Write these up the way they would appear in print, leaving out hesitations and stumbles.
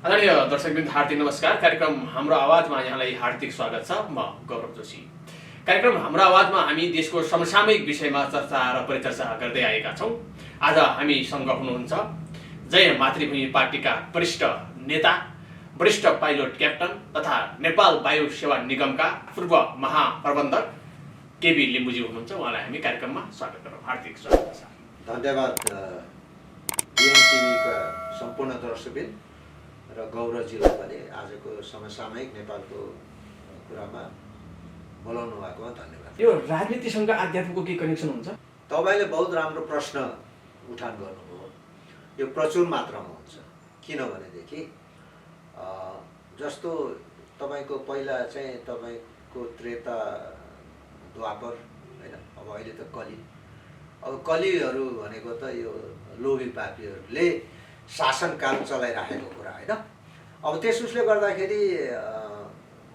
आदरणीय दर्शकवृन्द हार्दिक नमस्कार। कार्यक्रम हाम्रो आवाजमा यहाँलाई हार्दिक स्वागत छ। म गौरव जोशी। कार्यक्रम हाम्रो आवाजमा हामी देशको समसामयिक विषयमा चर्चा र परिचर्चा गर्दै आएका छौँ। आज हामीसँग हुनुहुन्छ जय मातृभूमि पार्टीका वरिष्ठ नेता, वरिष्ठ पाइलट क्याप्टन तथा नेपाल वायु सेवा निगमका पूर्व महाप्रबन्धक केबी लिम्बुजी हुनुहुन्छ। उहाँलाई हामी कार्यक्रममा स्वागत गरौँ। हार्दिक स्वागत छ। धन्यवाद बिएनटिभीका सम्पूर्ण दर्शकवृन्द र गौरवजीलाई पनि आजको समसामयिक नेपालको कुरामा बोलाउनु भएकोमा धन्यवाद। यो राजनीतिसँग आध्यात्मको के कनेक्सन हुन्छ? तपाईँले बहुत राम्रो प्रश्न उठान गर्नुभयो। यो प्रचुर मात्रामा हुन्छ। किनभनेदेखि जस्तो तपाईँको पहिला चाहिँ तपाईँको त्रेता द्वापर होइन, अब अहिले त कली। अब कलीहरू भनेको त यो लोभी पापीहरूले शासनकाल चलाइराखेको कुरा होइन। अब त्यस उसले गर्दाखेरि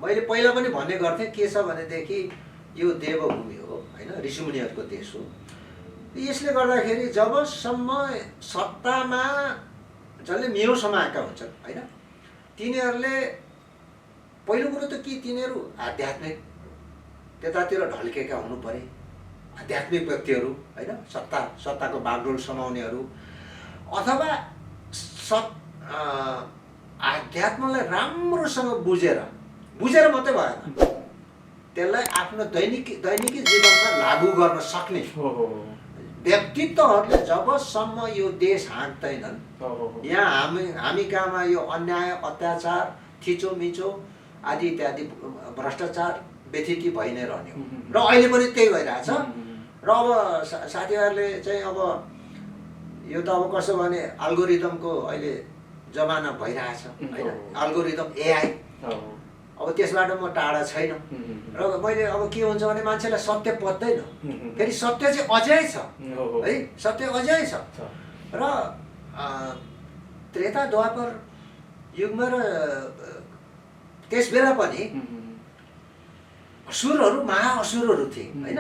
मैले पहिला पनि भन्ने गर्थेँ के छ भनेदेखि यो देवभूमि हो होइन, ऋषिमुनिहरूको देश हो। यसले गर्दाखेरि जबसम्म सत्तामा जसले मेउ समाएका हुन्छन् होइन, तिनीहरूले पहिलो कुरो त कि तिनीहरू आध्यात्मिक त्यतातिर ढल्केका हुनु परे, आध्यात्मिक व्यक्तिहरू होइन, सत्ताको बागडोर समाउनेहरू, अथवा आध्यात्मलाई राम्रोसँग बुझेर मात्रै भएन, त्यसलाई आफ्नो दैनिकी जीवनमा लागू गर्न सक्ने व्यक्तित्वहरूले जबसम्म यो देश हाँक्दैनन्, यहाँ हामी कहाँमा यो अन्याय अत्याचार थिचोमिचो आदि इत्यादि भ्रष्टाचार व्यथिति भइ नै रहने हो। र अहिले पनि त्यही भइरहेछ। र अब साथीहरूले चाहिँ अब यो त अब कसो भने अल्गोरिदमको अहिले जमाना भइरहेछ होइन, अल्गोरिदम एआई। अब त्यसबाट म टाढा छैन। र मैले अब के हुन्छ भने मान्छेलाई सत्य पत्दैन, फेरि सत्य चाहिँ अझै छ है, सत्य अझै छ। र त्रेता द्वापर युगमा र त्यस बेला पनि असुरहरू महाअसुरहरू थिए होइन,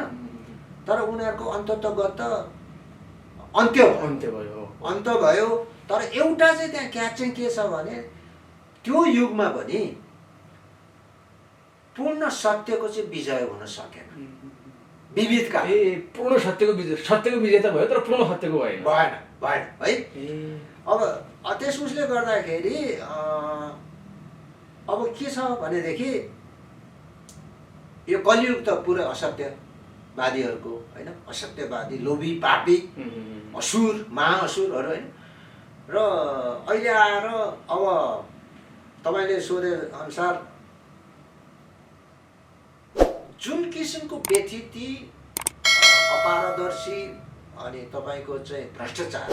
तर उनीहरूको अन्ततगत अन्त्य भयो। तर एउटा चाहिँ त्यहाँ क्याच चाहिँ के छ भने त्यो युगमा पनि पूर्ण सत्यको चाहिँ विजय हुन सकेन। विविधका पूर्ण सत्यको विजय त भयो, तर पूर्ण सत्यको भएन है। अब त्यस उसले गर्दाखेरि अब के छ भनेदेखि यो कलियुग त पुरै असत्यवादीहरूको होइन, असत्यवादी लोभी पापी असुर महाअसुरहरू होइन। र अहिले आएर अब तपाईँले सोधे अनुसार जुन किसिमको व्यथिति अपारदर्शी अनि तपाईँको चाहिँ भ्रष्टाचार,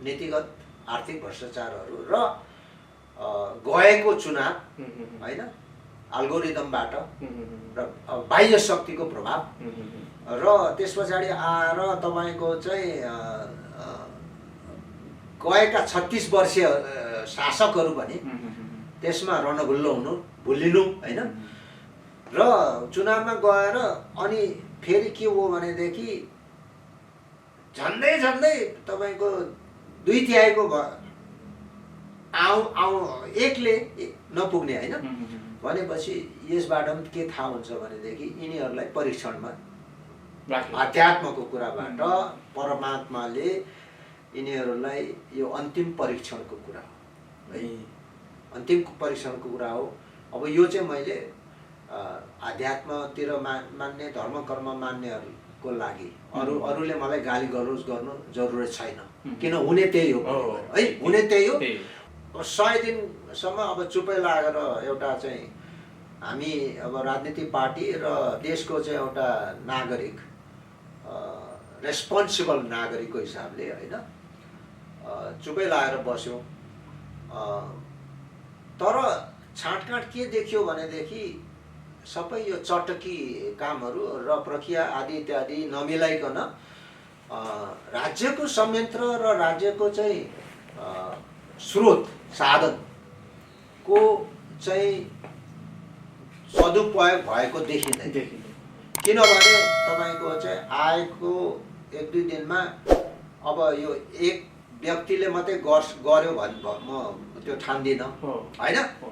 नीतिगत आर्थिक भ्रष्टाचारहरू र गएको चुनाव होइन, अल्गोरिदमबाट र बाह्य शक्तिको प्रभाव, र त्यस पछाडि आएर तपाईँको चाहिँ गएका 36 वर्षीय शासकहरू पनि त्यसमा रणभुल्लो भुलिनु होइन। र चुनावमा गएर अनि फेरि के हो भनेदेखि झन्डै तपाईँको 2/3 एकले नपुग्ने होइन। भनेपछि यसबाट पनि के थाहा हुन्छ भनेदेखि यिनीहरूलाई परीक्षणमा आध्यात्मको कुराबाट परमात्माले यिनीहरूलाई यो अन्तिम परीक्षणको कुरा हो है, अन्तिम परीक्षणको कुरा हो। अब यो चाहिँ मैले आध्यात्मतिर मान्ने धर्म कर्म मान्नेहरूको लागि अरूले मलाई गाली गलोज गर्नु जरुरत छैन, किन हुने त्यही हो है, हुने त्यही हो। अब 100 दिनसम्म अब चुपै लागेर एउटा चाहिँ हामी अब राजनीतिक पार्टी र देशको चाहिँ एउटा नागरिक, रेस्पोन्सिबल नागरिकको हिसाबले होइन, चुपै लागेर बस्यौँ। तर छाँटकाँट के देखियो भनेदेखि सबै यो चटकी कामहरू र प्रक्रिया आदि इत्यादि नमिलाइकन राज्यको संयन्त्र र राज्यको चाहिँ स्रोत साधनको चाहिँ सदुपयोग भएको देखिँदैन। किनभने तपाईँको चाहिँ आएको 1-2 दिनमा अब यो 1 व्यक्तिले मात्रै गर्यो म त्यो ठान्दिनँ होइन। हो।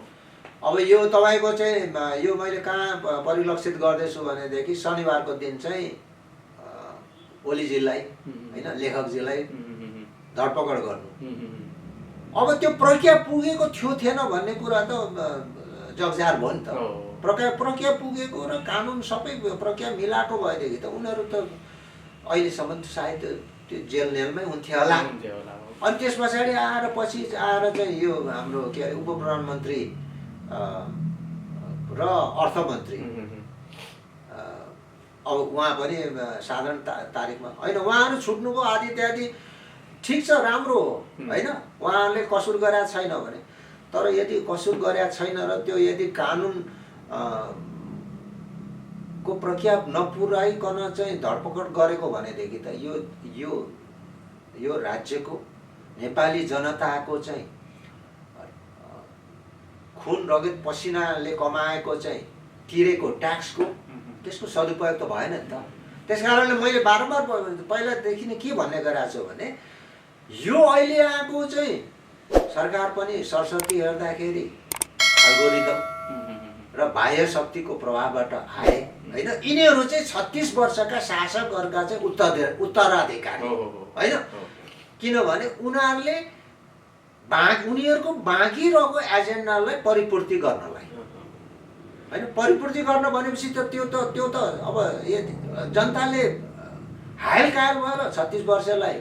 अब यो तपाईँको चाहिँ यो मैले कहाँ परिलक्षित गर्दैछु भनेदेखि शनिबारको दिन चाहिँ ओलीजीलाई होइन लेखकजीलाई धरपकड गर्नु। अब त्यो प्रक्रिया पुगेको थिएन भन्ने कुरा त जगजार भयो नि त। प्रक्रिया पुगेको र कानुन सबै प्रक्रिया मिलाएको भएदेखि त उनीहरू त अहिलेसम्म सायद त्यो जेल नेलमै हुन्थ्यो होला। अनि त्यस पछाडि आएर चाहिँ यो हाम्रो के अरे उप प्रधानमन्त्री र अर्थमन्त्री अब उहाँ पनि साधारण तारिकमा होइन उहाँहरू छुट्नुभयो आदि इत्यादि ठिक छ राम्रो हो होइन। उहाँहरूले कसुर गरेका छैन भने, तर यदि कसुर गरेका छैन र त्यो यदि कानुन को प्रक्रिया नपुर्याइकन चाहिँ धरपकड गरेको भनेदेखि त यो राज्यको नेपाली जनताको चाहिँ खुन रगत पसिनाले कमाएको चाहिँ तिरेको ट्याक्सको त्यसको सदुपयोग त भएन नि त। त्यस कारणले मैले बारम्बार पहिलादेखि नै के भन्ने गरेको छु भने यो अहिले आएको चाहिँ सरकार पनि सरस्वती हेर्दाखेरि एल्गोरिदम र बाह्य शक्तिको प्रभावबाट आए होइन। यिनीहरू चाहिँ 36 वर्षका शासकहरूका चाहिँ उत्तराधिकारी होइन। किनभने उनीहरूले उनीहरूको बाँकी रहेको एजेन्डालाई परिपूर्ति गर्नलाई होइन। परिपूर्ति गर्न भनेपछि त त्यो त अब जनताले हायल कायल भएर 36 वर्षलाई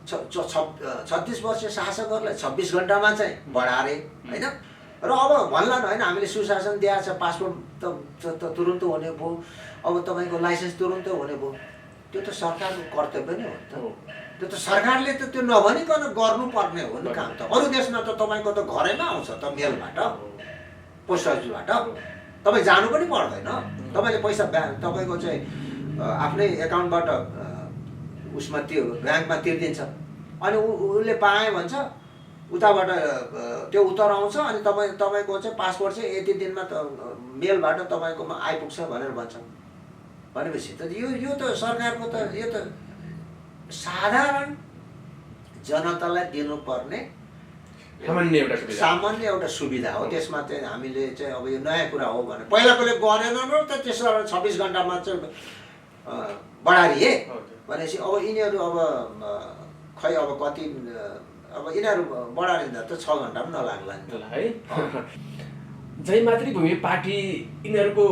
36 वर्ष शासकहरूलाई 26 घन्टामा चाहिँ बढारे होइन। र अब भन्ला होइन हामीले सुशासन दिएको छ, पासपोर्ट त तुरुन्त हुने भयो, अब तपाईँको लाइसेन्स तुरुन्तै हुने भयो। त्यो त सरकारको कर्तव्य नै हो नि त। त्यो त सरकारले त त्यो नभनिकन गर्नुपर्ने हो नि काम त। अरू देशमा त तपाईँको त घरैमा आउँछ त मेलबाट, पोस्ट अफिसबाट, तपाईँ जानु पनि पर्दैन। तपाईँले पैसा तपाईँको चाहिँ आफ्नै एकाउन्टबाट उसमा त्यो ब्याङ्कमा तिर्दिन्छ, अनि उसले पाएँ भन्छ, उताबाट त्यो उत्तर आउँछ, अनि तपाईँको चाहिँ पासपोर्ट चाहिँ यति दिनमा त मेलबाट तपाईँकोमा आइपुग्छ भनेर भन्छ। भनेपछि त यो त सरकारको त यो त साधारण जनतालाई दिनुपर्ने सामान्य एउटा सुविधा हो। त्यसमा चाहिँ हामीले चाहिँ अब यो नयाँ कुरा हो भने पहिलाकोले गरेन र त त्यसो 26 घन्टामा चाहिँ बढारिए भनेपछि अब यिनीहरू अब खै अब कति अब यिनीहरू बढारिँदा त 6 घन्टा पनि नलाग्ला नि है। जय मातृभूमि पार्टी यिनीहरूको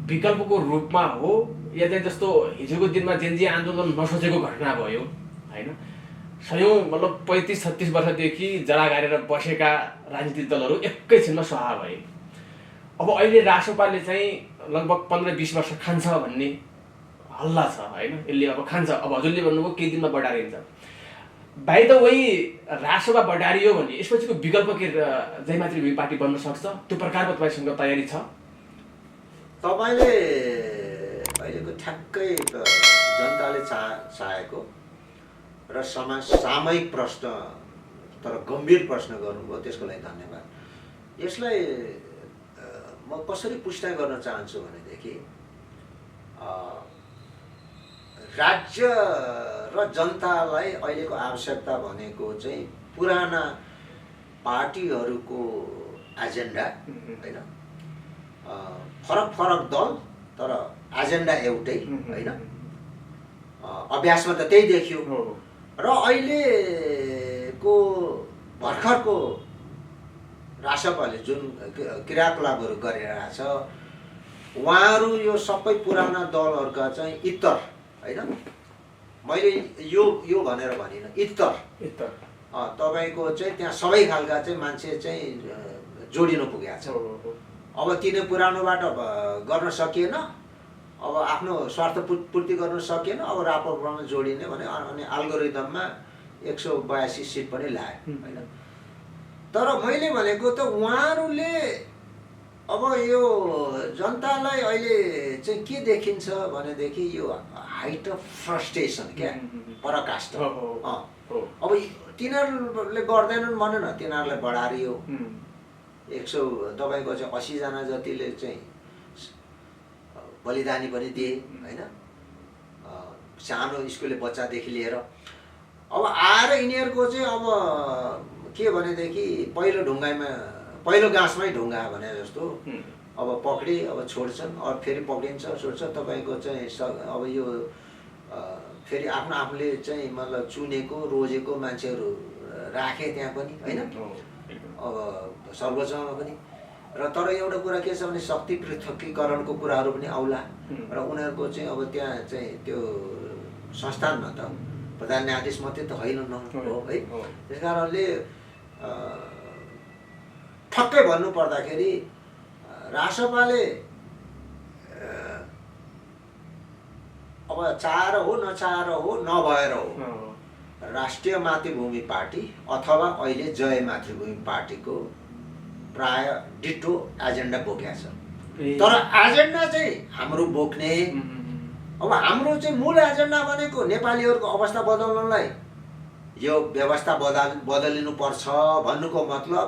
विकल्पको रूपमा हो या चाहिँ जस्तो हिजोको दिनमा जेनजी आन्दोलन नसोचेको घटना भयो होइन। सयौँ मतलब 35-36 वर्षदेखि जरा गाडेर बसेका राजनीतिक दलहरू एकैछिनमा सहा भए। अब अहिले रासोपाले चाहिँ लगभग 15-20 वर्ष खान्छ भन्ने हल्ला छ होइन। यसले अब खान्छ, अब हजुरले भन्नुभयो केही दिनमा बढारिन्छ। बाइ द वे रासोपा बढारियो भने यसपछिको विकल्प के जय मातृभूमि पार्टी बन्न सक्छ? त्यो प्रकारको तपाईँसँग तयारी छ? तपाईँले अहिलेको ठ्याक्कै जनताले चाहेको र सामयिक प्रश्न तर गम्भीर प्रश्न गर्नुभयो, त्यसको लागि धन्यवाद। यसलाई म कसरी पुष्टि गर्न चाहन्छु भनेदेखि राज्य र जनतालाई अहिलेको आवश्यकता भनेको चाहिँ पुराना पार्टीहरूको एजेन्डा होइन, फरक दल तर एजेन्डा एउटै होइन। अभ्यासमा त त्यही देखियो र अहिलेको भर्खरको रासपाले जुन क्रियाकलापहरू गरिरहेछ उहाँहरू यो सबै पुराना दलहरूका चाहिँ इतर होइन, मैले यो भनेर भनिनँ, इतर तपाईँको चाहिँ त्यहाँ सबै खालका चाहिँ मान्छे चाहिँ जोडिनु पुगेको छ। अब तिनै पुरानोबाट गर्न सकिएन, अब आफ्नो स्वार्थ पूर्ति गर्न सकिएन, अब राप्रपामा जोडिने भने अनि एल्गोरिदममा 182 सिट पनि ल्यायो होइन। तर मैले भनेको त उहाँहरूले अब यो जनतालाई अहिले चाहिँ के देखिन्छ भनेदेखि यो हाइट अफ फ्रस्ट्रेसन क्या, पराकाष्ठ। अब तिनीहरूले गर्दैनन् भनेन, तिनीहरूलाई बढारियो 100 तपाईँको चाहिँ 80 जना जतिले चाहिँ बलिदानी पनि दिए होइन, सानो स्कुले बच्चादेखि लिएर। अब आएर यिनीहरूको चाहिँ अब के भनेदेखि पहिलो गाँसमै ढुङ्गा भने जस्तो अब पक्रे अब छोड्छन् अब फेरि पक्रिन्छ छोड्छ तपाईँको चाहिँ अब यो फेरि आफ्नो आफूले चाहिँ मतलब चुनेको रोजेको मान्छेहरू राखे त्यहाँ पनि होइन अब सर्वोच्चमा पनि र तर एउटा कुरा के छ भने शक्ति पृथकीकरणको कुराहरू पनि आउला र उनीहरूको चाहिँ अब त्यहाँ चाहिँ त्यो संस्थानमा त प्रधान न्यायाधीश मात्रै त होइन हो है। त्यस कारणले ठक्कै भन्नु पर्दाखेरि रासपाले अब चाहेर हो नचाहेर हो नभएर हो राष्ट्रिय मातृभूमि पार्टी अथवा अहिले जय मातृभूमि पार्टीको प्राय डिटो एजेन्डा बोकेको छ। तर एजेन्डा चाहिँ हाम्रो बोक्ने अब हाम्रो चाहिँ मूल एजेन्डा भनेको नेपालीहरूको अवस्था बदल्नलाई यो व्यवस्था बदलिनु पर्छ भन्नुको मतलब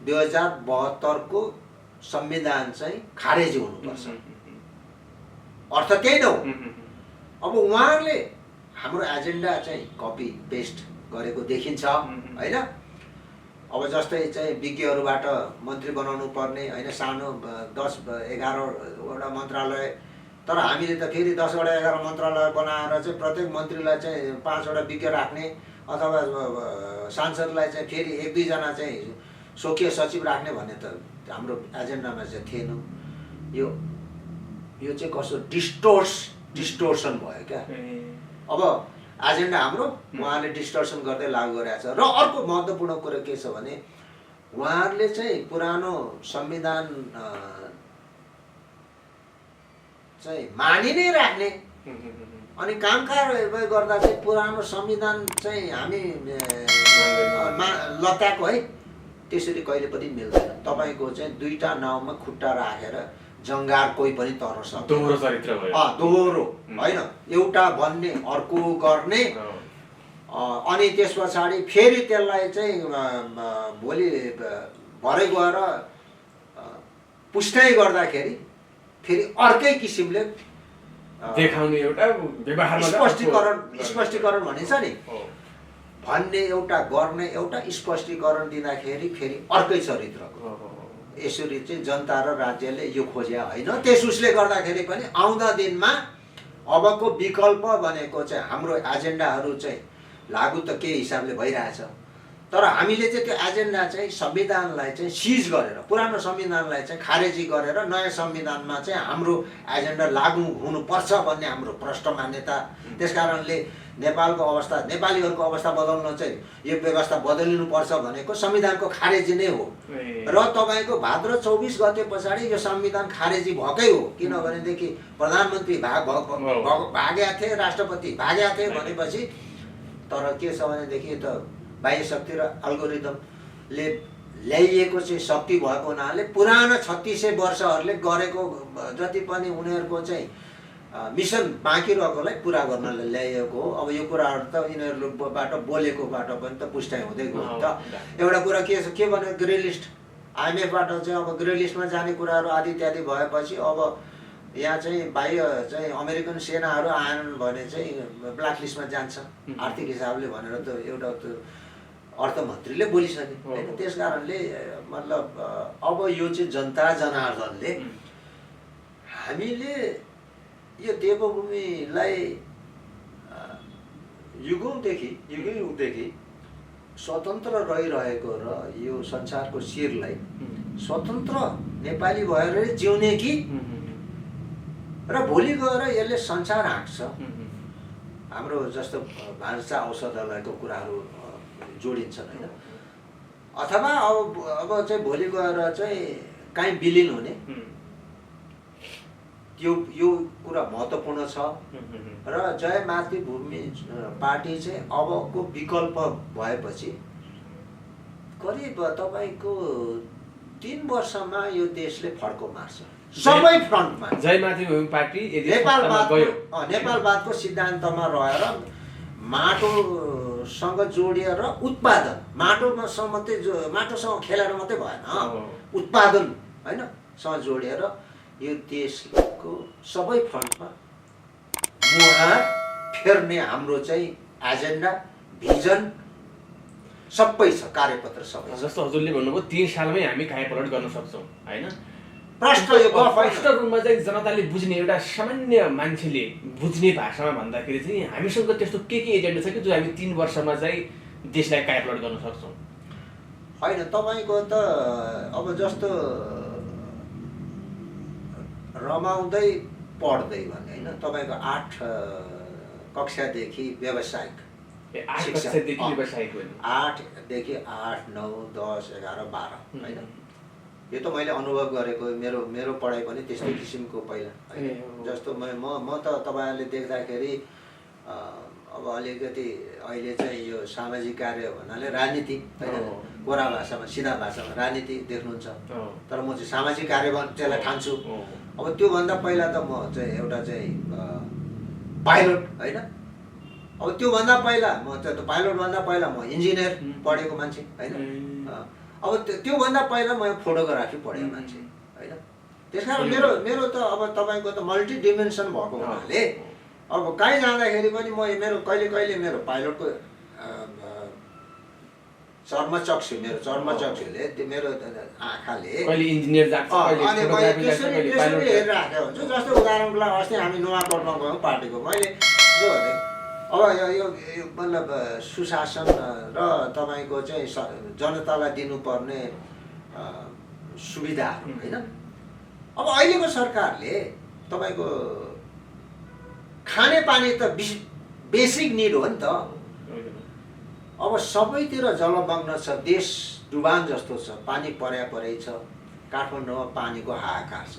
2072 को संविधान चाहिँ खारेज हुनुपर्छ अर्थ त्यही न हो। अब उहाँहरूले हाम्रो एजेन्डा चाहिँ कपी पेस्ट गरेको देखिन्छ होइन। अब जस्तै चाहिँ विज्ञहरूबाट मन्त्री बनाउनु पर्ने होइन सानो 10-11वटा मन्त्रालय तर हामीले त फेरि 10-11 मन्त्रालय बनाएर चाहिँ प्रत्येक मन्त्रीलाई चाहिँ 5वटा विज्ञ राख्ने अथवा सांसदलाई चाहिँ फेरि 1-2 जना चाहिँ स्वकीय सचिव राख्ने भन्ने त हाम्रो एजेन्डामा चाहिँ थिएन। यो चाहिँ कस्तो डिस्टोर्सन भयो क्या। अब एजेन्डा हाम्रो उहाँले डिस्टोर्सन गर्दै लागू गरेको छ। र अर्को महत्त्वपूर्ण कुरो के छ भने उहाँहरूले चाहिँ पुरानो संविधान चाहिँ मानि नै राख्ने अनि कामकाज गर्दा चाहिँ पुरानो संविधान चाहिँ हामी लत्याएको है त्यसरी कहिले पनि मिल्दैन। तपाईँको चाहिँ 2टा नाउँमा खुट्टा राखेर जङ्गार कोही पनि तर्न सक्छ। दोहोरो चरित्र भयो। दोहोरो होइन एउटा भन्ने अर्को गर्ने अनि त्यस पछाडि फेरि त्यसलाई चाहिँ भोलि भरे गएर पुष्टै गर्दाखेरि फेरि अर्कै किसिमले देखाउने एउटा व्यवहारमा स्पष्टीकरण भनिन्छ नि भन्ने एउटा गर्ने एउटा स्पष्टीकरण दिँदाखेरि फेरि अर्कै चरित्रको यसरी चाहिँ जनता र राज्यले यो खोजे होइन। त्यस उसले गर्दाखेरि पनि आउँदा दिनमा अबको विकल्प भनेको चाहिँ हाम्रो एजेन्डाहरू चाहिँ लागू त के हिसाबले भइरहेछ तर हामीले चाहिँ त्यो एजेन्डा चाहिँ संविधानलाई चाहिँ सिज गरेर पुरानो संविधानलाई चाहिँ खारेजी गरेर नयाँ संविधानमा चाहिँ हाम्रो एजेन्डा लागू हुनुपर्छ भन्ने हाम्रो प्रष्ट मान्यता। त्यसकारणले नेपालको अवस्था नेपालीहरूको अवस्था बदल्न चाहिँ यो व्यवस्था बदलिनुपर्छ भनेको संविधानको खारेजी नै हो। र तपाईँको भाद्र 24 गते पछाडि यो संविधान खारेजी भएकै हो किनभनेदेखि प्रधानमन्त्री भागेका थिए राष्ट्रपति भागेका थिए भनेपछि तर के छ भनेदेखि त बाह्य शक्ति र अल्गोरिदमले ल्याइएको चाहिँ शक्ति भएको हुनाले पुरानो 3600 वर्षहरूले गरेको जति पनि उनीहरूको चाहिँ मिसन बाँकी रहेकोलाई पुरा गर्नलाई ल्याइएको हो। अब यो कुराहरू त यिनीहरूबाट बोलेकोबाट पनि त पुष्टि हुँदै गयो त। एउटा कुरा के भन्यो ग्रे लिस्ट आइएमएफबाट चाहिँ अब ग्रे लिस्टमा जाने कुराहरू आदि इत्यादि भएपछि अब यहाँ चाहिँ बाह्य चाहिँ अमेरिकन सेनाहरू आएनन् भने चाहिँ ब्ल्याक लिस्टमा जान्छ आर्थिक हिसाबले भनेर त एउटा त अर्थमन्त्रीले बोलिसके होइन। त्यस कारणले मतलब अब यो चाहिँ जनता जनार्दनले हामीले यो देवभूमिलाई युगौँदेखि स्वतन्त्र रहिरहेको र यो संसारको शिरलाई स्वतन्त्र नेपाली भएर जिउने कि र भोलि गएर यसले संसार हाँक्छ। हाम्रो जस्तो भान्सा औषधालयको कुराहरू जोडिन्छन् होइन अथवा अब चाहिँ भोलि गएर चाहिँ काहीँ विलिन हुने यो कुरा महत्त्वपूर्ण छ। र जय मातृभूमि पार्टी चाहिँ अबको विकल्प भएपछि करिब तपाईँको 3 वर्षमा यो देशले फड्को मार्छ सबै फ्रन्टमा। जय मातृभूमि पार्टी नेपालवादको सिद्धान्तमा रहेर माटोसँग जोडिएर उत्पादन माटोसँग मात्रै माटोसँग खेलेर मात्रै भएन उत्पादन होइन सँग जोडिएर यो देशको सबै फ्रन्टमा मुहार फेर्ने हाम्रो चाहिँ एजेन्डा भिजन सबै छ, कार्यपत्र सबै छ। जस्तो हजुरले भन्नुभयो 3 सालमै हामी कायापलट गर्न सक्छौँ हैन। प्रश्न यो गफ होइन। प्रश्न रूपमा चाहिँ जनताले बुझ्ने एउटा सामान्य मान्छेले बुझ्ने भाषामा भन्दाखेरि चाहिँ हामीसँग त्यस्तो के एजेन्डा छ कि जो हामी 3 वर्षमा चाहिँ देशलाई कायापलट गर्न सक्छौँ? होइन, तपाईँको त अब जस्तो रमाउँदै पढ्दै भने होइन, तपाईँको 8 कक्षादेखि व्यावसायिक 8 कक्षादेखि व्यावसायिक हो। 8 देखि 8, 9, 10, 11, 12 होइन। यो त मैले अनुभव गरेको, मेरो पढाइ पनि त्यस्तो किसिमको पहिला होइन। जस्तो म त तपाईँहरूले देख्दाखेरि अब अलिकति अहिले चाहिँ यो सामाजिक कार्य भन्नाले राजनीति होइन, गोरा भाषामा सिधा भाषामा राजनीति देख्नुहुन्छ, तर म चाहिँ सामाजिक कार्य त्यसलाई ठान्छु। अब त्योभन्दा पहिला त म चाहिँ एउटा चाहिँ पाइलट होइन। अब त्योभन्दा पहिला म त पाइलटभन्दा पहिला म इन्जिनियर पढेको मान्छे होइन। अब त्योभन्दा पहिला म फोटोग्राफी पढेको मान्छे होइन। त्यस कारण मेरो त अब तपाईँको त मल्टिडिमेन्सन भएको हुनाले अब कहीँ जाँदाखेरि पनि म कहिले मेरो पाइलटको चर्मचक्षुले त्यो मेरो आँखाले अनि मैले त्यसरी हेरिराखेको हुन्छु। जस्तो उदाहरणको लागि अस्ति हामी नुवाकोटमा गयौँ पार्टीको, मैले जो भने अब यो मतलब सुशासन र तपाईँको चाहिँ जनतालाई दिनुपर्ने सुविधाहरू होइन। अब अहिलेको सरकारले तपाईँको खानेपानी त बेसिक निड हो नि त। अब सबैतिर जलमग्न छ, देश डुबान जस्तो छ, पानी परै छ, काठमाडौँमा पानीको हाहाकार छ।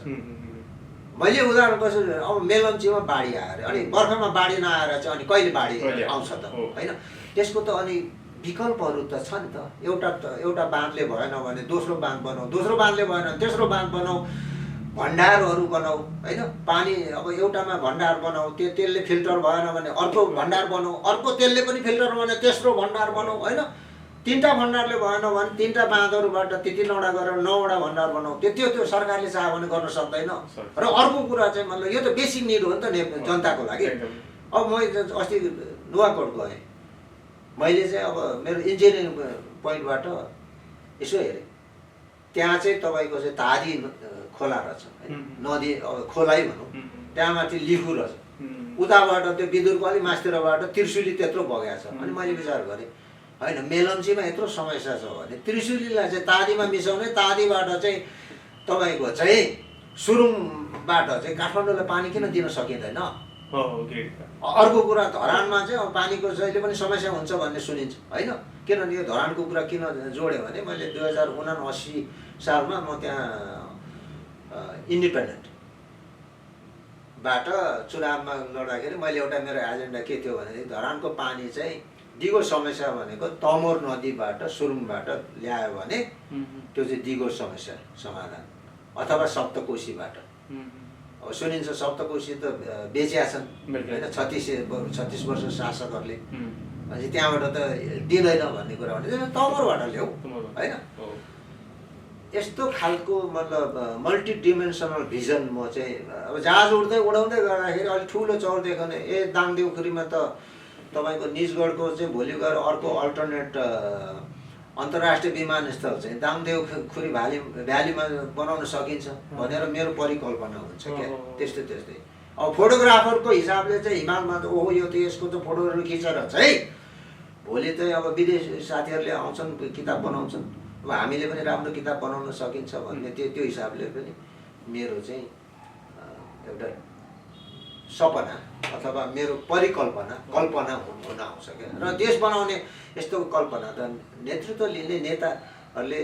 मैले उदाहरण कसो, अब मेलम्चीमा बाढी आयो अनि बर्खामा बाढी नआएर चाहिँ अनि कहिले बाढी आउँछ त होइन। त्यसको त अनि विकल्पहरू त छ नि त। एउटा बाँधले भएन भने दोस्रो बाँध बनाऊ, दोस्रो बाँधले भएन भने तेस्रो बाँध बनाऊ, भण्डारहरू बनाऊ होइन। पानी अब एउटामा भण्डार बनाऊ, त्यसले फिल्टर भएन भने अर्को भण्डार बनाऊ, अर्को त्यसले पनि फिल्टर भने तेस्रो भण्डार बनाऊ होइन। 3टा भण्डारले भएन भने 3टा बाँधहरूबाट त्यति 9वटा गरेर 9वटा भण्डार बनाऊ। त्यो सरकारले चाह्यो भने गर्न सक्दैन। र अर्को कुरा चाहिँ मतलब यो त बेसिक निड हो नि त जनताको लागि। अब म अस्ति नुवाकोट गएँ, मैले चाहिँ अब मेरो इन्जिनियरिङ पोइन्टबाट यसो हेरेँ, त्यहाँ चाहिँ तपाईँको चाहिँ धादी खोला रहेछ होइन, नदी अब खोलै भनौँ, त्यहाँ माथि लिखु रहेछ, उताबाट त्यो बिदुरको अलिक मास्तिरबाट त्रिशुली त्यत्रो बगेको छ। अनि मैले विचार गरेँ होइन, मेलम्चीमा यत्रो समस्या छ भने त्रिशुलीलाई चाहिँ तादीमा मिसाउने, तादीबाट चाहिँ तपाईँको चाहिँ सुरुङबाट चाहिँ काठमाडौँलाई पानी किन दिन सकिँदैन? अर्को कुरा धरानमा चाहिँ अब पानीको जहिले पनि समस्या हुन्छ भन्ने सुनिन्छ होइन। किनभने यो धरानको कुरा किन जोड्यो भने मैले 2079 सालमा म त्यहाँ इन्डिपेन्डेन्टबाट चुनावमा लड्दाखेरि मैले एउटा मेरो एजेन्डा के थियो भनेदेखि धरानको पानी चाहिँ दिगो समस्या भनेको तमोर नदीबाट सुरुङबाट ल्यायो भने त्यो चाहिँ दिगो समस्या समाधान, अथवा सप्तकोशीबाट। अब सुनिन्छ सप्तकोशी त बेचिया छन् होइन 36 वर्ष शासकहरूले, अनि त्यहाँबाट त दिँदैन भन्ने कुरा भने तमोरबाट ल्याऊ होइन। यस्तो खालको मतलब मल्टिडिमेन्सनल भिजन म चाहिँ अब जहाज उडाउँदै गर्दाखेरि अलिक ठुलो चौर देखाउने दाङदेउखुरीमा त तपाईँको निजगढको चाहिँ भोलि गएर अर्को अल्टरनेट अन्तर्राष्ट्रिय विमानस्थल चाहिँ दाङदेउखुरी भ्यालीमा बनाउन सकिन्छ भनेर मेरो परिकल्पना हुन्छ क्या। त्यस्तै अब फोटोग्राफरको हिसाबले चाहिँ हिमालमा त ओहो यो त यसको त फोटोहरू खिचेर है भोलि चाहिँ अब विदेशी साथीहरूले आउँछन् किताब बनाउँछन्, अब हामीले पनि राम्रो किताब बनाउन सकिन्छ भन्ने त्यो हिसाबले पनि मेरो चाहिँ एउटा सपना अथवा मेरो कल्पना हुन आउँछ क्या। र देश बनाउने यस्तो कल्पना त नेतृत्व लिने नेताहरूले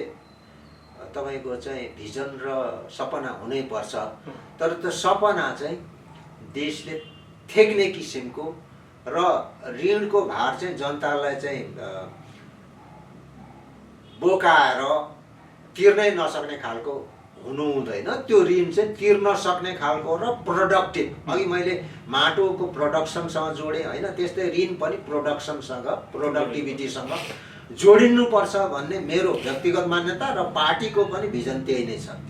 तपाईँको चाहिँ भिजन र सपना हुनैपर्छ, तर त्यो सपना चाहिँ देशले थेक्ने किसिमको र ऋणको भार चाहिँ जनतालाई चाहिँ बोकाएर तिर्नै नसक्ने खालको हुनु हुँदैन। त्यो ऋण चाहिँ तिर्न सक्ने खालको र प्रोडक्टिभ, अघि मैले माटोको प्रोडक्सनसँग जोडेँ होइन, त्यस्तै ऋण पनि प्रोडक्सनसँग प्रोडक्टिभिटीसँग जोडिनुपर्छ भन्ने मेरो व्यक्तिगत मान्यता र पार्टीको पनि भिजन त्यही नै छ।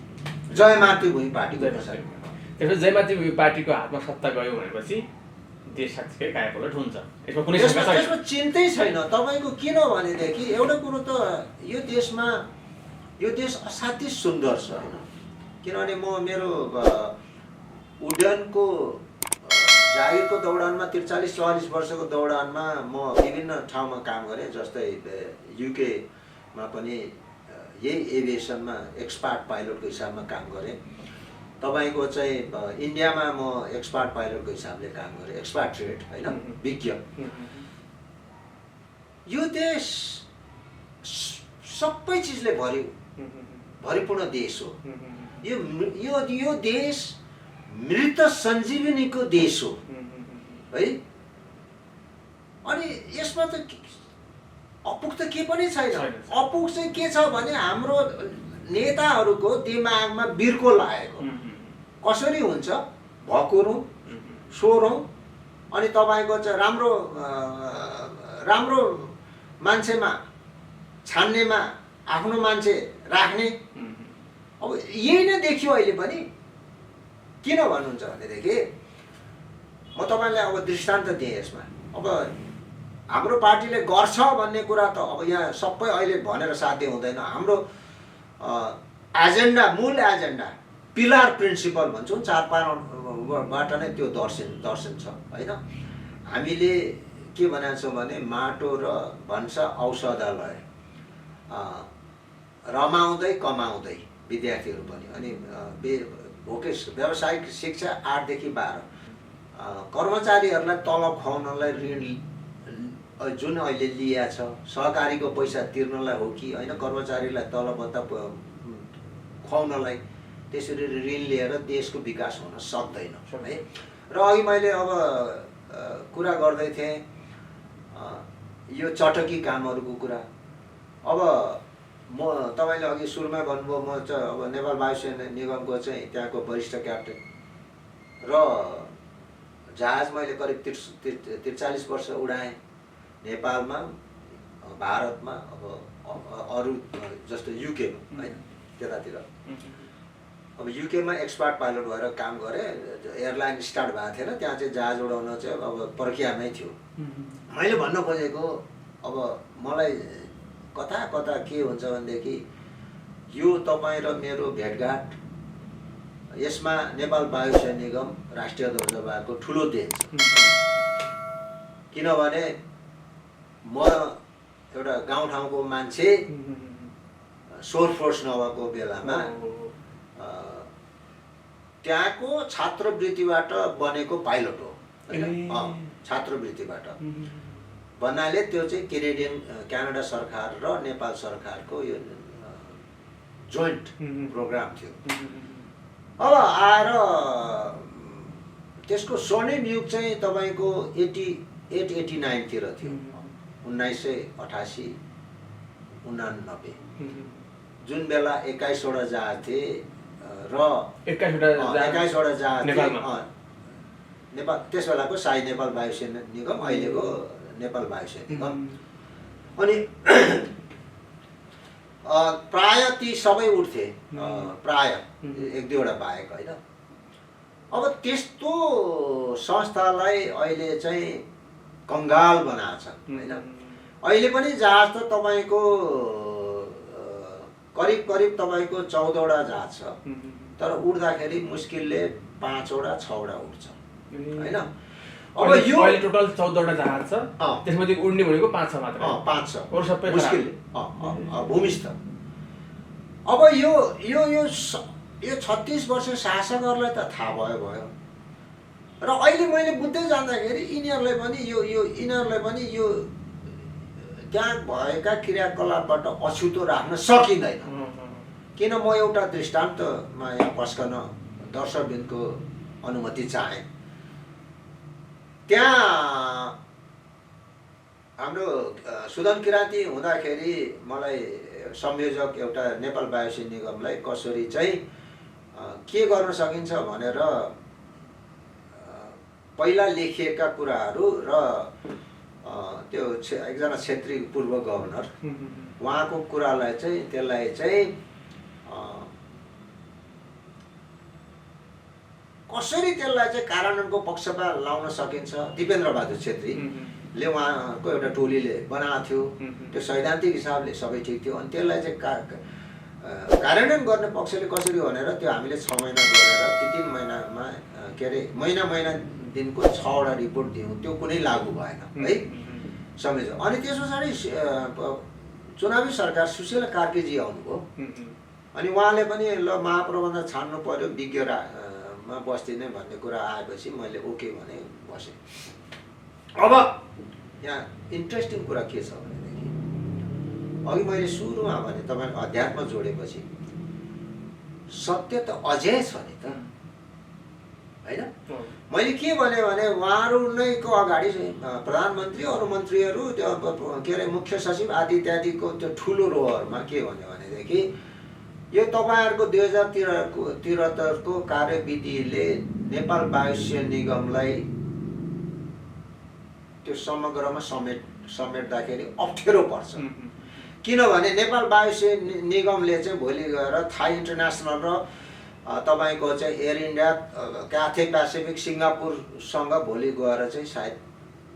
जय मातृभूमि पार्टीको त्यसपछि जय मातृभूमि पार्टीको हातमा सत्ता गयो भनेपछि देश साँच्चै कायापलट हुन्छ, यसमा कुनै शङ्का छैन। त्यसमा चिन्तै छैन तपाईँको। किनभनेदेखि एउटा कुरो त यो देश असाध्यै सुन्दर छ होइन। किनभने म मेरो उड्डयनको जागिरको दौडानमा 43-44 वर्षको दौडानमा म विभिन्न ठाउँमा काम गरेँ। जस्तै युकेमा पनि यही एभिएसनमा एक्सपर्ट पाइलटको हिसाबमा काम गरेँ। तपाईँको चाहिँ इन्डियामा म एक्सपर्ट पाइलटको हिसाबले काम गरेँ, एक्सपर्ट ट्रेड होइन, विज्ञ। यो देश सबै चिजले भरिपूर्ण देश हो। यो देश मृत सञ्जीवनीको देश हो है। अनि यसमा त अपुग त के पनि छैन। अपुग चाहिँ के छ भने हाम्रो नेताहरूको दिमागमा बिर्को लागेको। कसरी हुन्छ भकुरौँ सोरौँ अनि तपाईँको चाहिँ राम्रो मान्छेमा छान्नेमा आफ्नो मान्छे राख्ने। अब यही नै देखियो अहिले पनि। किन भन्नुहुन्छ भनेदेखि म तपाईँलाई अब दृष्टान्त दिएँ यसमा। अब हाम्रो पार्टीले गर्छ भन्ने कुरा त अब यहाँ सबै अहिले भनेर साध्य हुँदैन। हाम्रो एजेन्डा, मूल एजेन्डा, पिलर प्रिन्सिपल भन्छौँ, 4-5बाट नै त्यो दर्शन छ होइन। हामीले के भनेको छौँ भने माटो र भन्सा औषधालय रमाउँदै कमाउँदै विद्यार्थीहरू पनि। अनि व्यावसायिक शिक्षा 8 देखि 12। कर्मचारीहरूलाई तलब खुवाउनलाई ऋण जुन अहिले लिया छ, सहकारीको पैसा तिर्नलाई हो कि होइन, कर्मचारीलाई तलब भत्ता खुवाउनलाई, त्यसरी ऋण लिएर देशको विकास हुन सक्दैन है। र अघि मैले अब कुरा गर्दै थिएँ यो चटकी कामहरूको कुरा। अब म तपाईँले अघि सुरुमा भन्नुभयो, म चाहिँ अब नेपाल वायुसेना निगमको चाहिँ त्यहाँको वरिष्ठ क्याप्टेन र जहाज मैले करिब 43 वर्ष उडाएँ नेपालमा, भारतमा, अब अरू जस्तो युकेमा होइन, त्यतातिर। अब युकेमा एक्सपर्ट पाइलट भएर काम गरेँ। एयरलाइन स्टार्ट भएको थिएन त्यहाँ, चाहिँ जहाज उडाउन चाहिँ अब प्रक्रियामै थियो। मैले भन्न खोजेको अब मलाई कता के हुन्छ भनेदेखि यो तपाईँ र मेरो भेटघाट, यसमा नेपाल वायुसेना निगम राष्ट्रिय ध्वजवाहको ठुलो देन छ। किनभने म एउटा गाउँठाउँको मान्छे, सोर्स नभएको बेलामा त्यहाँको छात्रवृत्तिबाट बनेको पाइलट हो होइन। छात्रवृत्तिबाट भन्नाले त्यो चाहिँ क्यानाडा सरकार र नेपाल सरकारको यो जोइन्ट प्रोग्राम थियो। अब आएर त्यसको स्वर्णिम युग चाहिँ तपाईँको 88-89 तिर थियो। 1988-89 जुन बेला 21वटा जहाज थिए र 21वटा जहाज नेपाल, त्यस बेलाको शाही नेपाल वायुसेना निगम, अहिलेको नेपाल वायुसेना निगम। अनि प्राय ती सबै उठ्थे, प्राय 1-2वटा बाहेक होइन। अब त्यस्तो संस्थालाई अहिले चाहिँ कङ्गाल बनाएको छ होइन। अहिले पनि जहाज त तपाईँको करिब तपाईँको 14वटा जहाज छ, तर उड्दाखेरि मुस्किलले 5वटा 6वटा उड्छ होइन। अब यो अहिले टोटल 14वटा जहाज छ, त्यसमध्ये उड्ने भनेको 5 छ मात्र। 5 छ अरु सबै मुस्किलले भूमिस्थ। अब यो 36 वर्ष शासकहरूलाई त थाहा भयो। र अहिले मैले बुझ्दै जाँदाखेरि यिनीहरूलाई पनि यो त्यहाँ भएका क्रियाकलापबाट अछुतो राख्न सकिँदैन। किन म एउटा दृष्टान्तमा यहाँ पस्कन दर्शकबिन्दुको अनुमति चाहेँ। त्यहाँ हाम्रो सुदन किराँती हुँदाखेरि मलाई संयोजक एउटा नेपाल वायुसेना निगमलाई कसरी चाहिँ के गर्न सकिन्छ भनेर पहिला लेखिएका कुराहरू र त्यो एकजना क्षेत्रीय पूर्व गभर्नर उहाँको कुरालाई चाहिँ त्यसलाई चाहिँ कसरी त्यसलाई चाहिँ कार्यान्वयनको पक्षमा लाउन सकिन्छ। दिपेन्द्र बहादुर छेत्रीले उहाँको एउटा टोलीले बनाएको थियो, त्यो सैद्धान्तिक हिसाबले सबै ठिक थियो। अनि त्यसलाई चाहिँ कार्यान्वयन गर्ने पक्षले कसरी भनेर त्यो हामीले 6 महिना गरेर 3 महिनामा के अरे महिना दिनको 6वटा रिपोर्ट दियौँ, त्यो कुनै लागू भएन है समझ्यो। अनि त्यस पछाडि चुनावी सरकार सुशीला कार्कीजी आउनुभयो। अनि उहाँले पनि ल महाप्रबन्धक छान्नु पर्यो, विज्ञमा बस्दिने भन्ने कुरा आएपछि मैले ओके भने बसेँ। अब यहाँ इन्ट्रेस्टिङ कुरा के छ भनेदेखि अघि मैले सुरुमा भने तपाईँ अध्यात्म जोडेपछि सत्य त अझै छ नि त हैन। मैले के भने उहाँहरू नैको अगाडि प्रधानमन्त्री अरू मन्त्रीहरू त्यो के अरे मुख्य सचिव आदि इत्यादिको त्यो ठुलो रोहरमा के भन्यो भनेदेखि यो तपाईँहरूको 2073 को कार्यविधिले नेपाल वायुसेना निगमलाई त्यो समग्रमा समेट्दाखेरि अप्ठ्यारो पर्छ। किनभने नेपाल वायुसेना निगमले चाहिँ भोलि गएर थाई इन्टरनेसनल र तपाईको चाहिँ एयर इन्डिया, क्याथे पेसिफिक, सिङ्गापुरसँग भोलि गएर चाहिँ सायद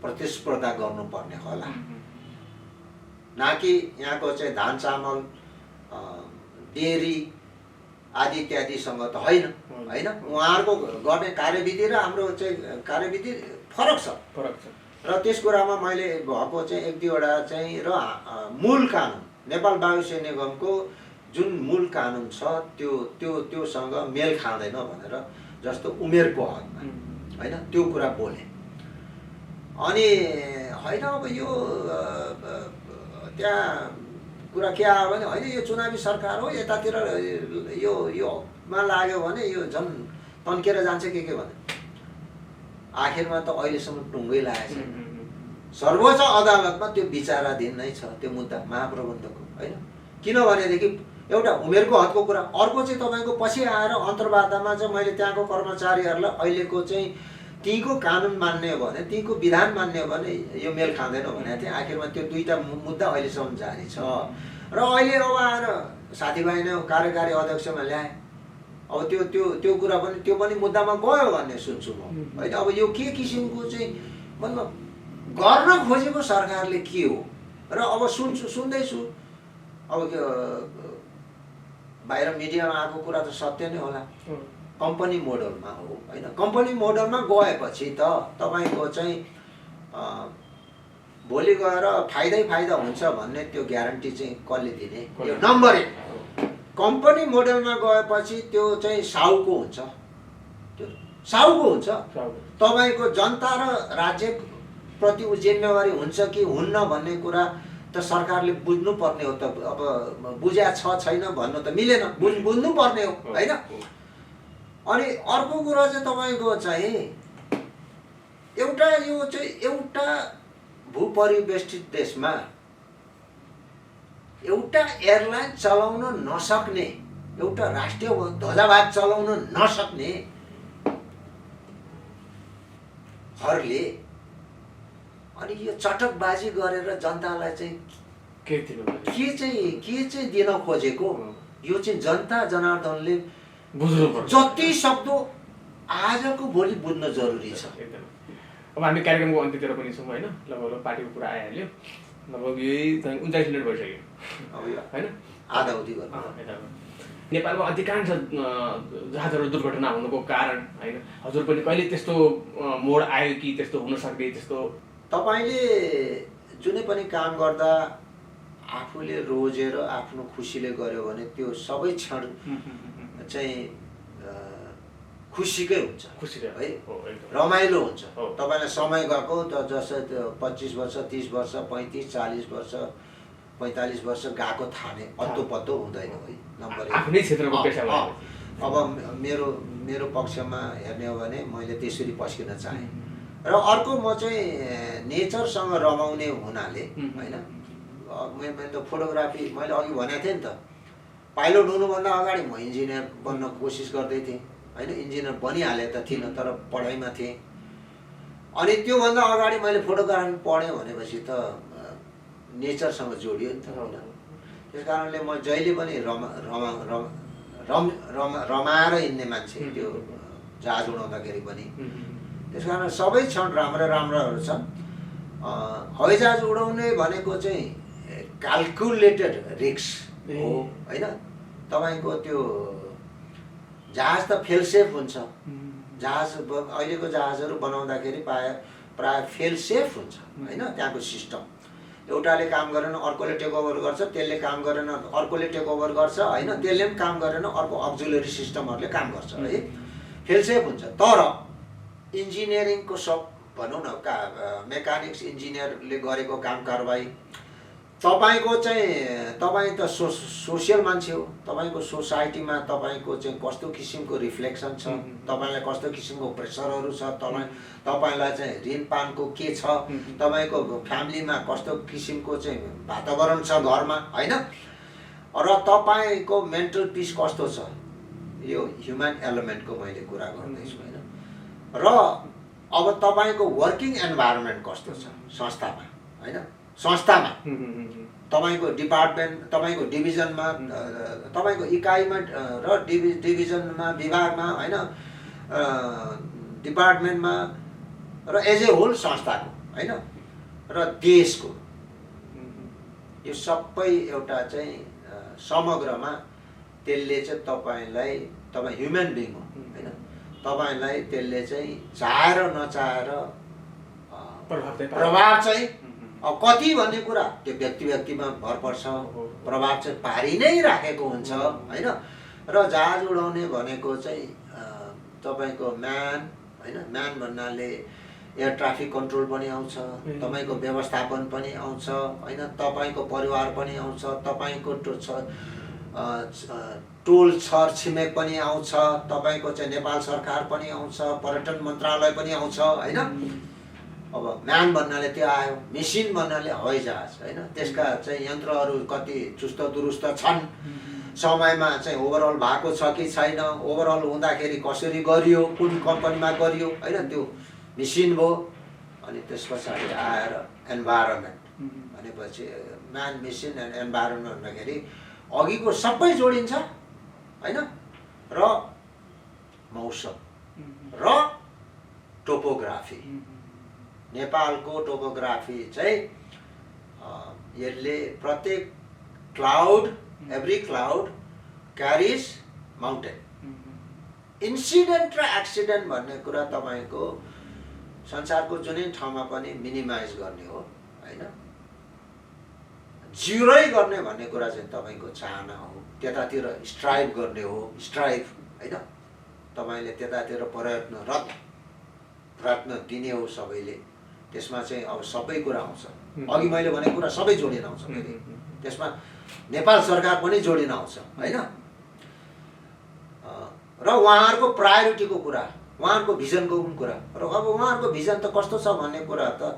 प्रतिस्पर्धा गर्नुपर्ने होला, नाकि यहाँको चाहिँ धान चामल डेरी आदि इत्यादिसँग त होइन हैन। उहाँहरूको गर्ने कार्यविधि र हाम्रो चाहिँ कार्यविधि फरक छ र त्यस कुरामा मैले भएको चाहिँ 1-2वटा चाहिँ र मूल कानुन नेपाल वायुसेना निगमको जुन मूल कानुन छ त्योसँग मेल खाँदैन भनेर, जस्तो उमेरको हदमा हैन त्यो कुरा बोले। अनि हैन अब यो त्यहाँ कुरा के आयो भने होइन यो चुनावी सरकार हो, यतातिर योमा लाग्यो भने यो झन् तन्केर जान्छ के भने आखिरमा त अहिलेसम्म टुङ्गै लागेको छ। सर्वोच्च अदालतमा त्यो विचाराधीन नै छ त्यो मुद्दा महाप्रबन्धकको हैन। किनभनेदेखि एउटा उमेरको हदको कुरा, अर्को चाहिँ तपाईँको पछि आएर अन्तर्वार्तामा चाहिँ मैले त्यहाँको कर्मचारीहरूलाई अहिलेको चाहिँ तीको कानुन मान्ने हो भने, तीको विधान मान्ने हो भने यो मेल खाँदैन भनेको थिएँ। आखिरमा त्यो 2टा मुद्दा अहिलेसम्म जारी छ र अहिले अब आएर साथीभाइ नै कार्यकारी अध्यक्षमा ल्याए। अब त्यो कुरा पनि त्यो पनि मुद्दामा गयो भन्ने सुन्छु म होइन। अब यो के किसिमको चाहिँ मतलब गर्न खोजेको सरकारले के हो र अब सुन्दैछु अब बाहिर मिडियामा आएको कुरा त सत्य नै होला, कम्पनी मोडलमा हो हैन। कम्पनी मोडलमा गएपछि त तपाईको चाहिँ भोलि गएर फाइदा हुन्छ भन्ने त्यो ग्यारेन्टी चाहिँ कसले दिने? यो नम्बर 1 कम्पनी मोडलमा गएपछि त्यो चाहिँ साउको हुन्छ, त्यो साउको हुन्छ। तपाईको जनता र राज्य प्रति जिम्मेवारी हुन्छ कि हुन्न भन्ने कुरा त सरकारले बुझ्नु पर्ने हो। त अब बुझ्या छैन भन्नु त मिलेन, बुझ्नु पर्ने हो हैन। अनि अर्को कुरा चाहिँ तपाईको चाहिँ एउटा भूपरिवेष्टित देशमा एउटा एयरलाइन चलाउन नसक्ने, एउटा राष्ट्रिय ध्वजावाद चलाउन नसक्ने हरले अनि यो चटकबाजी गरेर जनतालाई चाहिँ के चाहिँ दिन खोजेको, यो चाहिँ जनता जनार्दनले बुझ्नुपर्छ। जति सक्दो आजको भोलि बुझ्न जरुरी छ। अब हामी कार्यक्रमको अन्त्यतिर पनि छौँ हैन। लगभग पार्टीको कुरा आइहाल्यो, लगभग यही 39 मिनट भइसक्यो हैन, आधा अवधि गर्नु। नेपालमा अधिकांश जहाजहरू दुर्घटना हुनुको कारण हैन, हजुर पनि कहिले त्यस्तो मोड आयो कि त्यस्तो हुन सक्ने? त्यस्तो तपाईले जुनै पनि काम गर्दा आफूले रोजेर आफ्नो खुसीले गर्यो भने त्यो सबै क्षण चाहिँ खुसीकै हुन्छ, है, रमाइलो हुन्छ। तपाईलाई समय गएको त जसै 25 वर्ष 30 वर्ष 35 40 वर्ष 45 वर्ष गएको थाहा नै अत्तो पत्तो हुँदैन है। नम्बर 1 आफ्नै क्षेत्रको पेशा भयो। अब मेरो पक्षमा हेर्ने हो भने मैले त्यसरी पस्किन चाहे। र अर्को म चाहिँ नेचरसँग रमाउने हुनाले हैन, मैले त फोटोग्राफी मैले अघि भनेको थिएँ नि त, पाइलट हुनुभन्दा अगाडि म इन्जिनियर बन्न कोसिस गर्दै थिएँ हैन। इन्जिनियर बनिहाले त थिइनँ तर पढाइमा थिएँ। अनि त्योभन्दा अगाडि मैले फोटोग्राफी पढेँ भनेपछि त नेचरसँग जोडियो नि त हैन। त्यस कारणले म जहिले पनि रमाएर हिँड्ने मान्छे, त्यो जहाज उडाउँदाखेरि पनि। त्यस कारण सबै क्षण राम्राहरू छन्। हवाईजहाज उडाउने भनेको चाहिँ क्यालकुलेटेड रिस्क हो होइन। तपाईँको त्यो जहाज त फेलसेफ हुन्छ। जहाज अहिलेको जहाजहरू बनाउँदाखेरि प्राय फेलसेफ हुन्छ होइन। त्यहाँको सिस्टम एउटाले काम गरेन अर्कोले टेक ओभर गर्छ, त्यसले काम गरेन अर्कोले टेक ओभर गर्छ होइन। त्यसले पनि काम गरेन अर्को अक्जुलरी सिस्टमहरूले काम गर्छ है, फेलसेफ हुन्छ। तर इन्जिनियरिङको सब भनौँ न मेकानिक्स इन्जिनियरले गरेको काम कारबाही तपाईको चाहिँ तपाईँ त सोसियल मान्छे हो। तपाईँको सोसाइटीमा तपाईँको चाहिँ कस्तो किसिमको रिफ्लेक्सन छ, तपाईँलाई कस्तो किसिमको प्रेसरहरू छ, तपाईँलाई चाहिँ ऋणपानको के छ, तपाईँको फ्यामिलीमा कस्तो किसिमको चाहिँ वातावरण छ घरमा होइन, र तपाईँको मेन्टल पिस कस्तो छ, यो ह्युमन एलिमेन्टको मैले कुरा गर्दैछु होइन। र अब तपाईँको वर्किङ एन्भाइरोमेन्ट कस्तो छ संस्थामा होइन। संस्थामा तपाईँको डिपार्टमेन्ट, तपाईँको डिभिजनमा, तपाईँको इकाइमा र डिभिजनमा, विभागमा होइन, डिपार्टमेन्टमा र एज ए होल संस्थाको होइन, र देशको यो सबै एउटा चाहिँ समग्रमा त्यसले चाहिँ तपाईलाई, तपाईँ ह्युमन बिङ हो होइन, तपाईलाई त्यसले चाहिँ चाहेर नचाहेर प्रभाव चाहिँ अब कति भन्ने कुरा त्यो व्यक्तिमा भर पर्छ। प्रभाव चाहिँ पारि नै राखेको हुन्छ होइन। र जहाज उडाउने भनेको चाहिँ तपाईँको म्यान होइन, म्यान भन्नाले एयर ट्राफिक कन्ट्रोल पनि आउँछ, तपाईँको व्यवस्थापन पनि आउँछ होइन, तपाईँको परिवार पनि आउँछ, तपाईँको टोल छर छिमेक पनि आउँछ, तपाईँको चाहिँ नेपाल सरकार पनि आउँछ, पर्यटन मन्त्रालय पनि आउँछ होइन। अब म्यान भन्नाले त्यो आयो, मेसिन भन्नाले हवाईजहाज होइन, त्यसका चाहिँ यन्त्रहरू कति चुस्त दुरुस्त छन्, समयमा चाहिँ ओभरअल भएको छ कि छैन, ओभरअल हुँदाखेरि कसरी गरियो, कुन कम्पनीमा गरियो होइन, त्यो मेसिन भयो। अनि त्यस पछाडि आएर एन्भाइरोमेन्ट भनेपछि म्यान मेसिन एन्ड एन्भाइरोमेन्ट भन्दाखेरि अघिको सबै जोडिन्छ होइन, र मौसम र टोपोग्राफी। नेपालको टोपोग्राफी चाहिँ यसले प्रत्येक cloud, every cloud क्यारिज mountain. Incident र एक्सिडेन्ट भन्ने कुरा तपाईँको संसारको जुनै ठाउँमा पनि मिनिमाइज गर्ने हो होइन, जिरै गर्ने भन्ने कुरा चाहिँ तपाईँको चाहना हो। त्यतातिर स्ट्राइभ गर्ने हो, स्ट्राइभ होइन, तपाईँले त्यतातिर प्रयत्न दिने हो सबैले। त्यसमा चाहिँ अब सबै कुरा आउँछ, अघि मैले भनेको कुरा सबै जोडिन आउँछ फेरि, त्यसमा नेपाल सरकार पनि जोडिन आउँछ होइन। र उहाँहरूको प्रायोरिटीको कुरा, उहाँहरूको भिजनको पनि कुरा, र अब उहाँहरूको भिजन त कस्तो छ भन्ने कुरा त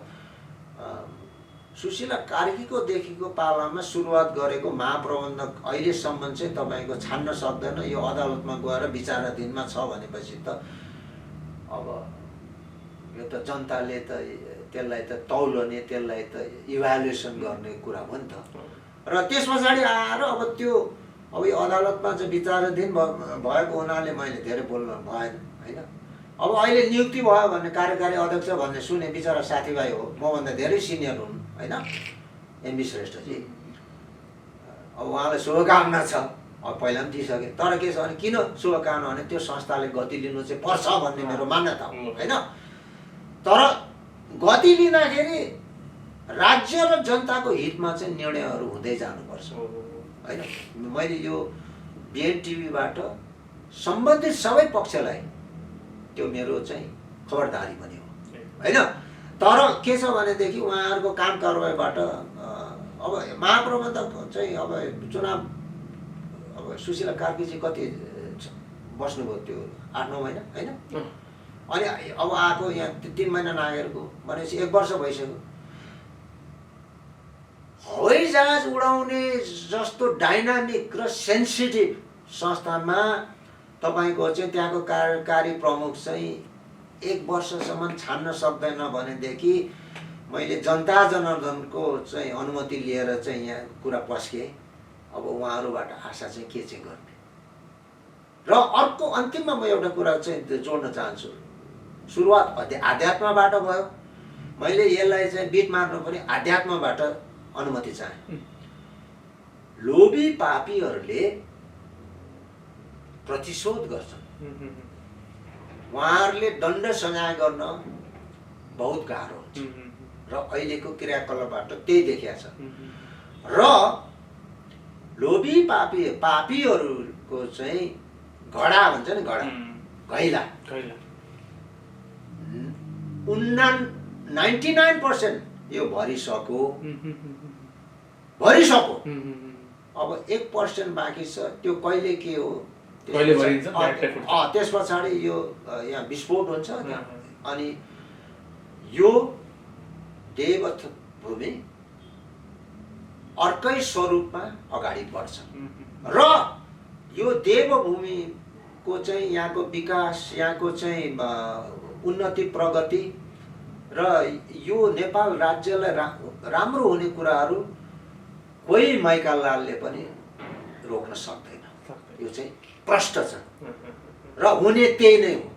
सुशीला कार्कीको देखिको पालामा सुरुवात गरेको महाप्रबन्धक अहिलेसम्म चाहिँ तपाईँको छान्न सक्दैन। यो अदालतमा गएर विचाराधीनमा छ भनेपछि त अब यो त जनताले त त्यसलाई त तौलने, त्यसलाई त इभ्यालुएसन गर्ने कुरा हो नि त। र त्यस पछाडि आएर अब त्यो अब यो अदालतमा चाहिँ विचाराधीन भएको हुनाले मैले धेरै बोल्न भएन होइन। अब अहिले नियुक्ति भयो भन्ने कार्यकारी अध्यक्ष भन्ने सुने, बिचरा साथीभाइ हो, मभन्दा धेरै सिनियर हुन् होइन, एमबी श्रेष्ठजी। अब उहाँलाई शुभकामना छ, अब पहिला पनि दिइसके। तर के छ भने किन शुभकामना भने त्यो संस्थाले गति लिनु चाहिँ पर्छ भन्ने मेरो मान्यता हो होइन। तर गति लिँदाखेरि राज्य र जनताको हितमा चाहिँ निर्णयहरू हुँदै जानुपर्छ होइन। मैले यो बिएन टिभीबाट सम्बन्धित सबै पक्षलाई त्यो मेरो चाहिँ खबरदारी पनि हो होइन। तर के छ भनेदेखि उहाँहरूको काम कारबाहीबाट अब महाप्रबन्धक चाहिँ अब चुनाव, अब सुशीला कार्कीजी कति बस्नुभयो त्यो 8-9 महिना होइन। अनि अब आएको यहाँ 3 महिना नागेरको भनेपछि 1 वर्ष भइसक्यो। हवाईजहाज उडाउने जस्तो डाइनामिक र सेन्सिटिभ संस्थामा तपाईँको चाहिँ त्यहाँको कार्यकारी प्रमुख चाहिँ 1 वर्षसम्म छान्न सक्दैन भनेदेखि मैले जनता जनार्दनको चाहिँ अनुमति लिएर चाहिँ यहाँ कुरा पस्केँ। अब उहाँहरूबाट आशा चाहिँ के चाहिँ गर्ने, र अर्को अन्तिममा म एउटा कुरा चाहिँ जोड्न चाहन्छु। सुरुवात आध्यात्मबाट भयो, मैले यसलाई चाहिँ बिट मार्नु पनि आध्यात्मबाट अनुमति चाहे। लोभी पापीहरूले प्रतिशोध गर्छन्, उहाँहरूले दण्ड सजाय गर्न बहुत गाह्रो हुन्छ र अहिलेको क्रियाकलापबाट त्यही देखिया छ। र लोभी पापीहरूको चाहिँ घडा भन्छ नि, घडा घैला 99% यो भरिसक्यो। अब 1% बाँकी छ, त्यो कहिले के हो त्यस पछाडि यो यहाँ विस्फोट हुन्छ अनि यो देवथ भूमि अर्कै स्वरूपमा अगाडि बढ्छ र यो देवभूमिको चाहिँ यहाँको विकास, यहाँको चाहिँ उन्नति प्रगति र यो नेपाल राज्यलाई राम्रो हुने कुराहरू कोही माइकालालले पनि रोक्न सक्दैन। यो चाहिँ प्रष्ट छ र हुने त्यही नै हो।